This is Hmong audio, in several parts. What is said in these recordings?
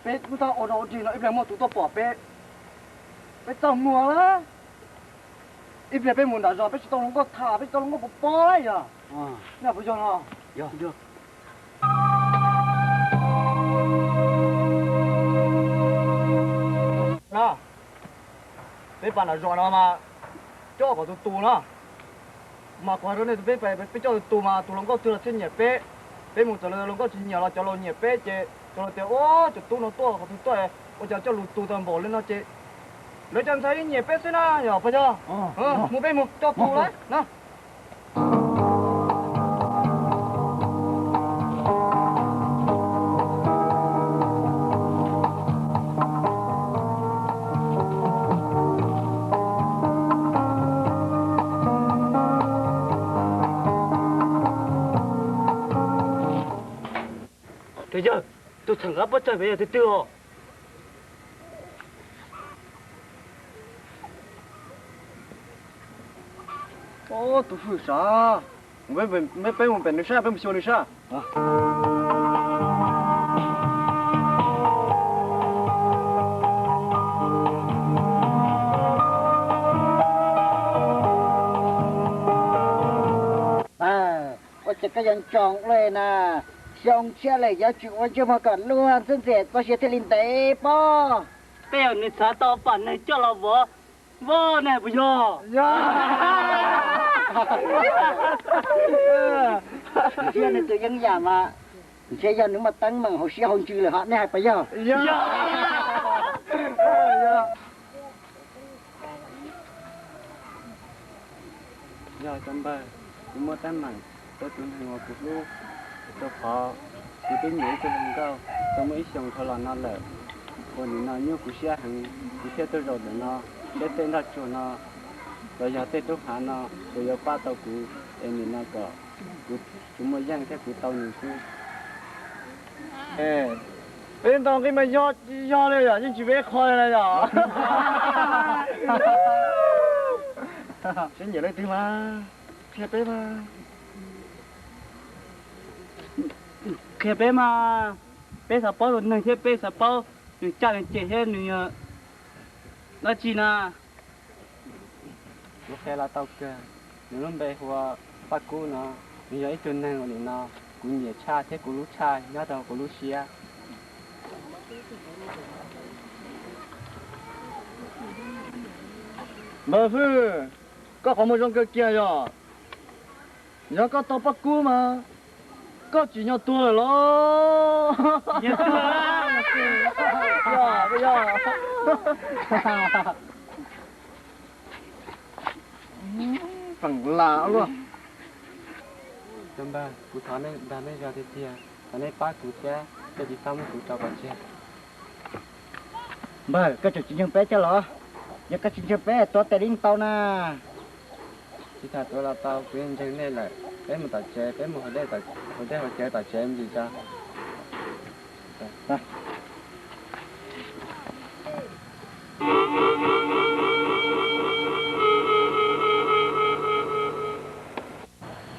Peb twb tau ua dog ua dig no ib pliag muaj tus tuaj pom peb, peb txaj muag lawm. Ib pliag peb mus nram zos peb tsis tau hluas nkauj tham, peb tsis tau hluas nkauj puas pom yog? Puas yog no? No, peb pab nram zos no mas coj kom tus tus no. Mas kuv hais rau nej, peb peb coj tus tus mas tus hluas nkauj twg los thiaj nyiam peb. Peb mus txawm hluas nkauj tsis nyiam los cov laus nyiam peb ces cov laus tias, ua cov tub no tuaj qhov twg tuaj, ua cas coj lus tus tau npaum li no ces lawv cov ntxhais yeej nyiam peb xwb na, yog puas yog? Mus peb mus coj tus lawm na. Tus yawg, tus txheem nqa pob tsaig pem yog tus twg os? Tus hwj sav, peb mus pem nws sab, peb mus xyuas nws sab. Ua cas koj yuav ntsoov ua luaj na? Xyoo tshiab lawm yuav tsum ua ntsej muag kom luag ntxwb ntxias txoj sia thiaj li ntev pob. Tej zaum nws xav tau pam neeg coj los vov voj ne puas yog? Ntshe nws tus yeeb yam mas ntshe yog nws muaj teeb meem hauv siab hauv ntsws lawm hos, nej hais puas yog? Yog cov npawg, kuv muaj teeb meem rau tus neeg uas kuv hlub, rau qhov kuv twb nyiam ib tug hluas nkauj tau muaj ib xyoos dhau los no lawm, uas nim no nyuaj kuv siab heev, kuv thiaj tuaj zaum ntawm no, peb tej nroj tsuag no los yog tej roob hav no uas yuav pab tau kuv, es nim no kom kuv tsuas muaj yeej thiab kuv tau nws xwb. Peb ntaus nqi mas yog tsis yog li yom, yeej tsis peb qho li na yom. Seb nyiam leej twg mas qhia peb mas. Qhia peb mas, peb xav paub tus neeg thiab peb xav paub nws caj nws cem thiab nws yog dab tsi na. Kuv qhia los tau kawg, nws lub npe hu ua Paj Kub no, nws yog ib tug neeg uas nim no kuv nyiam tshaj thiab kuv hlub tshaj nyob rau kuv lub siab. Npawg Hwj, koj qhov muag zoo kawg kiag yog. Yog koj tau Paj Kub mas koj tsim nyog tuag lawm los? Feem lam luaj. Cov npawg, kuv thov nej nrog nej zog tiag tiag, thov nej pab kuv thiab, nej tsis txhob muab kuv tso pov tseg. Npawg, koj tseem tsis ntseeg peb thiab los? Yog koj tsis ntseeg peb, tuav tes li tau na. Tsis tas tuav los tau, kuv yeej ntseeg nej lawm. Peb mus tom tsev, peb mus haus dej haus cawv tom tsev me ntsis tso.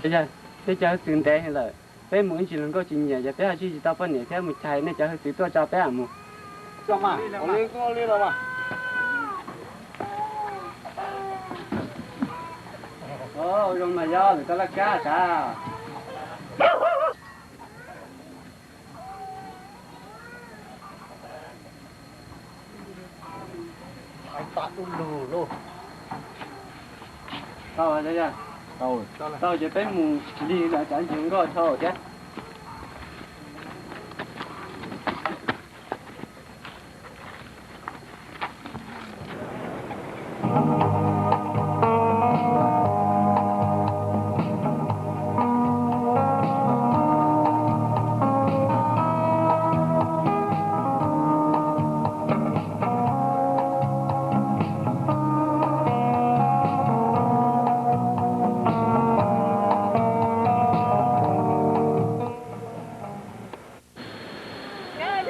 Peb cov hwj txwv ntev heev lawm, peb mus ib ntsis hluas nkauj tsis nyiam, yog peb ho tsij tsis tau poj niam thiab mus chais nej cov hwj txwv tuaj tso peb mam mus. Zoo mas yog lwm tau laj kab sav. Tau, tau ces peb mus lig ntawm cov ntsis nkoj dhau thiab.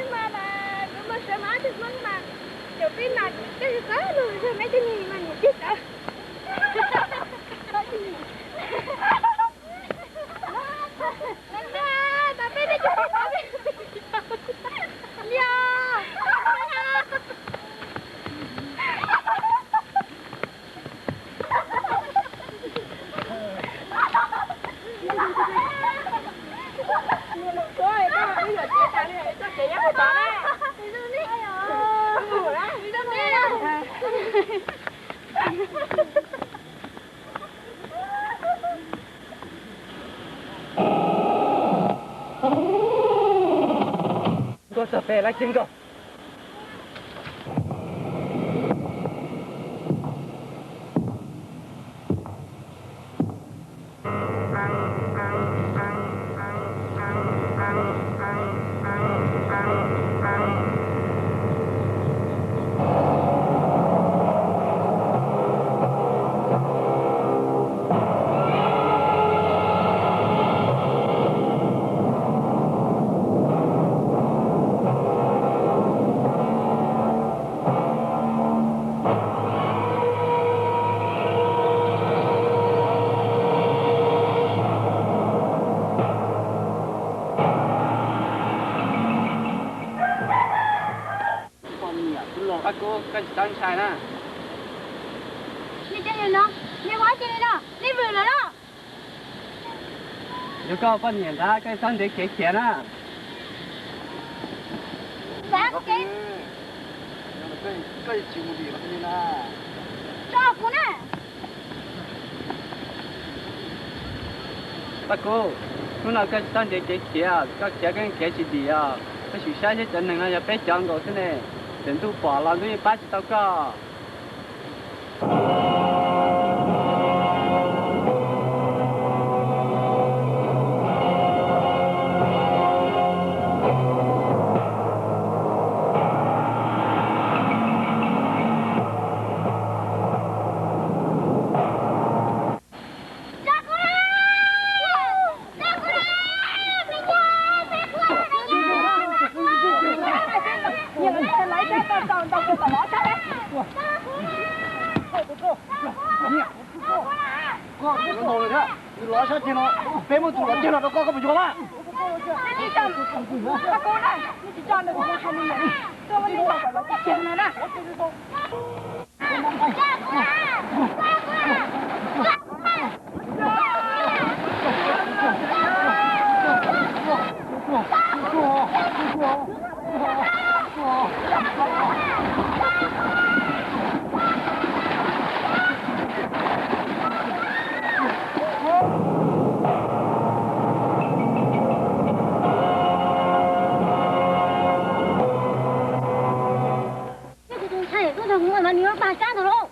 Ntawm no mas kuv muaj sawv mas ob tug Hmoob mas caum peb mas tej zaum qab lug yog meb tug neeg mas niam tij tawv. Ntawm peb tej tug tib tawv li os. Nkauj txog pem lawm ces nkauj. Paj Kub, koj tsis txhob ntshai na. Nej cov niag no, nej ua dab tsi li no, nej vwm lawm los? Yog koj poj niam ntag, koj txhob ntev kev khiav na. Xav kev. Tso kuv na. Paj Kub, hnub no koj tsis txhob ntev kev khiav, koj khiav koj yeej khiav tsis dim os. Koj sim saib seb cov neeg no yog peb cov nkaus xwb ne, txawm ntuj pom los ntuj yeej pab tsis tau koj. Koj lov sab ceg no, peb muaj tus lov ceg no rau koj, koj puas yuav na? Tus ntxhais tuaj nrog kuv mus mas nws yuav pag sab ntawd lauj.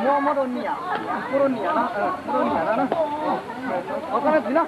Muab, muab rau niam, muab rau niam no, muab rau niam no na. Ov, koj na txiv na.